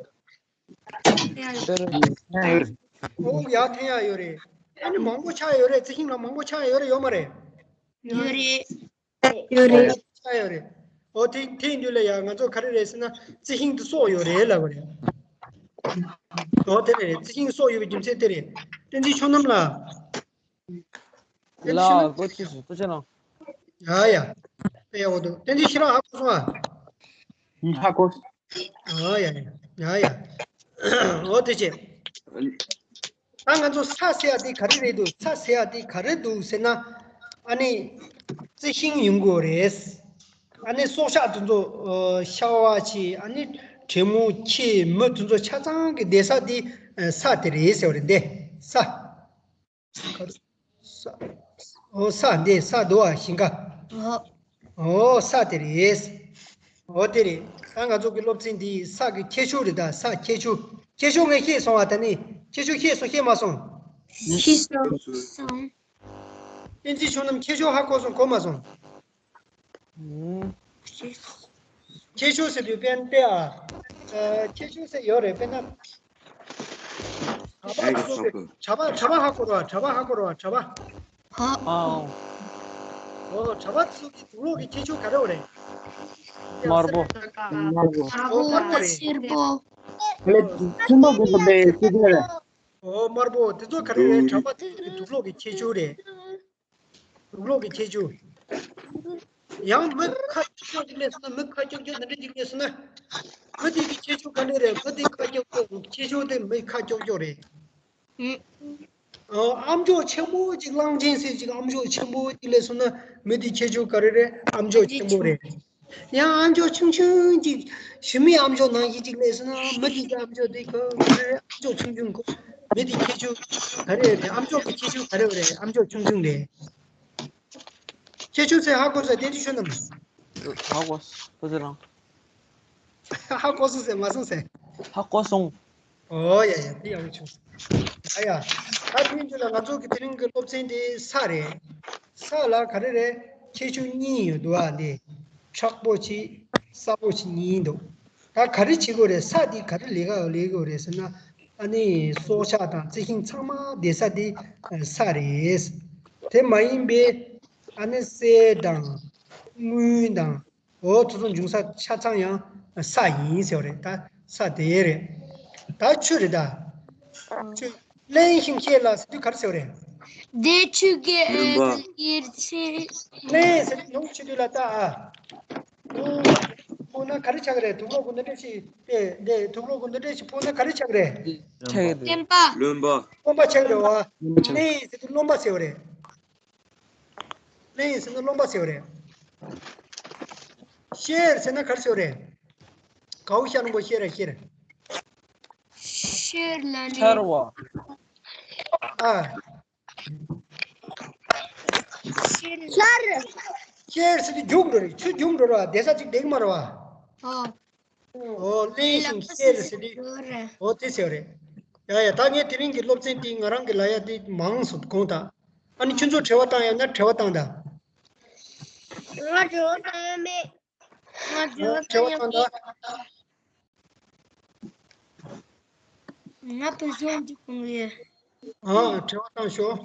ཡོད་རེད། ཡོད་རེད། དབུགས་ཡར་འཐེན་ཡ་ཡོད་རེད། ཨ་ནི་མང་པོ་ཆགས་ཡོད་རེད། རྩི་ཤིང་ལ་མང་པོ་ཆགས་ཡོད་རེད། ཡོད་མ་རེད། ཡོད་རེད། ཡོད་རེད། ཆགས་ཡོད་རེད། འོ་དེ་དེ་ཡིན་དུས་ལ་ཡ་ང་ཚོ་ག་རེ་རེད་ཟེར་ན། རྩི་ཤིང་དེ་སྲོག་ཡོད་རེད་ལབ་པ་རེད། འོ་དེ་རེད། རྩི་ཤིང་སྲོག་ཡོད་པའི་རྒྱུ་མཚན་དེ་རེད། བསྟན་འཛིན་ཆོས་རྣམ་ལགས། ལགས། གོ་ཚོད་སོང་། ཐུགས་རྗེ་གནང་། ཡ་ཡ། དཔེ་ཡག་པོ་འདུག་བསྟན་འཛིན་ཤེས་རབ་ཧ་གོ་སོང་ཨ། ཧ་གོ། ཨ་ཡ་ཡ་ཡ། འོ་དེ་བྱས། ད་ང་ཚོ་ས་ཟེར་ཡ་དེ་ག་རེ་རེད་འདུག་ས་ཟེར་ཡ་དེ་ག་རེ་འདུག་ཟེར་ན། ཨ་ནི་རྩི་ཤིང་ཡོང་གི་རེད། ཨ་ནི་སྲོག་ཆགས་དེ་ཚོ་ཤ་བ་ཆེ། ཨ་ནི་དྲེད་མོང་ཁྱི་མི་དེ་ཚོ་ཆ་ཚང་གི་བསྡད་ས་དེ་ས་དེ་རེད་ཟེར་བ་རེད། འདི་ས། ས། འོ་ས་འདི་ས་འདུག་བ། ཞིང་ཁ། འོ། འོ་ས་དེ་རེད། འོ་དེ་རེད། ད་ང་ཚོ་གི་སློབ་ཚན་འདི་ས་གི་ཁྱད་ཆོས་རེད། ད་ས་ཁྱད་ཆོས། ཁྱད་ཆོས་ངས་ཤེས་སོང་བ། ད་ནི་ཁྱད་ཆོས་ཤེས་སོང་། ཤེས་མ་སོང་། ཤེས་སོང་། བསྟན་འཛིན་ཆོས་རྣམ་ཁྱད་ཆོས་ཧ་གོ་སོང་། གོ་མ་སོང་། ཨུམ། ཁྱད་ཆོས་ཟེར་དུས་དཔེར་ན་ཨ། ཨ། ཁྱད་ཆོས་ཟེར་ཡོད་རེད། དཔེར་ན། གྲྭ་པ་དེ་ཚོ་གི་གྲྭ་པ། གྲྭ་པ་ཧ་གོ་རེད་བ། གྲྭ་པ་ཧ་གོ་རེད་བ། གྲྭ་པ། ཧ། ཨ། འོ། གྲྭ་པ་དེ་ཚོ་གི་དུག་ལོག་གི་ཁྱད་ཆོས་ག་རེ་ཡོད་རེད། དམར་པོ། དམར་པོ། འོ། དམར་པོ་རེད། སེར་པོ། ཨ་ལེ། ཆེན་པོ་གི་ལ་པའི་ཁྱད་ཆོས་རེད། ཨོ་དམར་པོ་དེ་ཚོ་ག་རེ་རེད། གྲྭ་པ་དེ་ཚོ་གི་དུག་སློག་གི་ཁྱད་ཆོས་རེད། དུག་སློག་གི་ཁྱད་ཆོས། ཡང་མི་ཁ་ཀྱོག་ཀྱོག་ཅིག་སླེབས་སོང་ན། མི་ཁ་ཀྱོག་ཀྱོག་འདི་འདྲ་ཅིག་སླེབས་སོང་ན། མི་དེ་གི་ཁྱད་ཆོས་ག་འདྲ་རེད། མི་དེ་ཁ་ཀྱོག་ཀྱོག་ཁྱད་ཆོས་དེ་མི་ཁ་ཀྱོག་ཀྱོག་རེད། ཨོ་ཨམ་ཅོག་ཆེན་པོ་ཅིག་གླང་ཆེན་ཟེར་ཅིག་ཨམ་ཅོག་ཆེན་པོ་ཅིག་སླེབས་སོང་ན། མི་དེ་ཁྱད་ཆོས་ག་རེ་རེད། ཨམ་ཅོག་ཆེན་པོ་རེད། ཡང་ཨམ་ཅོག་ཆུང་ཆུང་ཅིག་ཞི་མིའི་ཨམ་ཅོག་ནང་བཞིན་ཅིག་སླེབས་སོང་ན། མི་དེ་གི་ཨམ་ཅོག་དེ་ག་རེ་རེད། ཨམ་ཅོག་ཆུང་ཆུང་གོ། མི་དེ་ཁྱད་ཆོས་ག་རེ་རེད། ཨམ་ཅོག་གི་ཁྱད་ཆོས་ག་རེ་རེད། ཨམ་ཅོག་ཆུང་ཆུང་རེད། ཁྱད་ཆོས་ཚོ་ཧ་གོ་ས་དེ་དུས་ཆོད་ནམ། ཧ་གོ་སོང་ཟེར་རང་། ཧ་གོ་སོང་ཟེར་མ་སོང་ཟེར། ཧ་གོ་སོང་། ཨོ་ཡ་ཡ། དེ་ཡག་པོ་བྱུང་། ཨ་ཡ། ད་དེའི་མཇུག་ལ་ང་ཚོ་གི་དེ་རིང་གི་སློབ་ཚན་དེ་ས་རེད། ས་ལ་ག་རེ་རེད། ཁྱད་ཆོས་གཉིས་ཡོད་འདུག་ཨ། འདི་མཁྲེགས་པོ་གཅིག་སྲབ་པོ་གཅིག་གཉིས་འདུག་ད་ག་རེ་བྱེད་དགོས་རེད། ས་དེ་ག་རེ་ལས་ཀ་ལས་དགོས་རེད་ཟེར་ན། ཨ་ནི་སྲོག་ཆགས་དང་རྩི་ཤིང་ཚང་མ་བསྡད་ས་དེ་ས་རེད། དེ་མ་ཡིན་པའི་ཨ་ནི་གསེར་དང་དངུལ་དང་། འོ་དེ་ཚོ་འབྱུང་ས་ཆ་ཚང་ཡང་ས་ཡིན་ཟེར་བ་རེད། ད་ས་དེ་རེད། ད་ཆུ་རེད་ད། ཆུ། རླན་ཞིང་གཤེར་ལ་ཟེར་དུས་ག་རེ་ཟེར་བ་རེད། དེ་ཆུ་གི་རློན་པ། ཨེ་ཡར་ཆེ། རླན་ཟེར་དུས་ནུབ་ཆུ་དུས་ལ་ད་ཨ། ཕོག་ན་ག་རེ་ཆགས་རེད། དུག་སློག་གི་འདི་འདྲ་ཞིག་དེ་དེ་དུག་སློག་གི་འདི་འདྲ་ཞིག་ཕོག་ན་ག་རེ་ཆགས་རེད། ཆགས་རེད། རློན་པ། རློན་པ། རློན་པ་ཆགས་རེད་བ། རློན་པ་ཆགས། རླན་ཟེར་དུས་རློན་པ་ཟེར་བ་རེད། རླན་ཟེར་ན་རློན་པ་ཟེར་བ་རེད། གཤེར་ཟེར་ན་ག་རེ་ཟེར་བ་རེད། གའུ་ཤ་རིང་པོ་གཤེར་ར་གཤེར། གཤེར་ལ་ནི། ཤར་བ། ཨ། ཤར། གཤེར་ཟེར་དུས་རྒྱུག་འགྲོ་རེད། ཆུ་རྒྱུག་འགྲོ་ར། བསྡད་ས་ཅིག་བསྡད་ཀྱི་མ་རེད་བ། ཨོ། རླན་ཞིང་གཤེར་ཟེར་དུས། འོ་དེ་ཟེར་བ་རེད། ཡ་ཡ། ད་ངས་དེ་རིང་གི་སློབ་ཚན་དེ་ང་རང་གི་ལ་ཡ་དེ་མང་སོང་དགོངས་དག་ཨ་ནི་ཁྱོད་ཚོ་དྲི་བ་བཏང་ཡོད་ན་དྲི་བ་བཏང་དང་། ང་དྲི་བ་བཏང་ཡོད་མེད། ང་དྲི་བ་བཏང་ཡོད་མེད། ང་བུ་ཆུང་གཅིག་གོང་ཡོད། ཨ། དྲི་བ་བཏང་ཤོག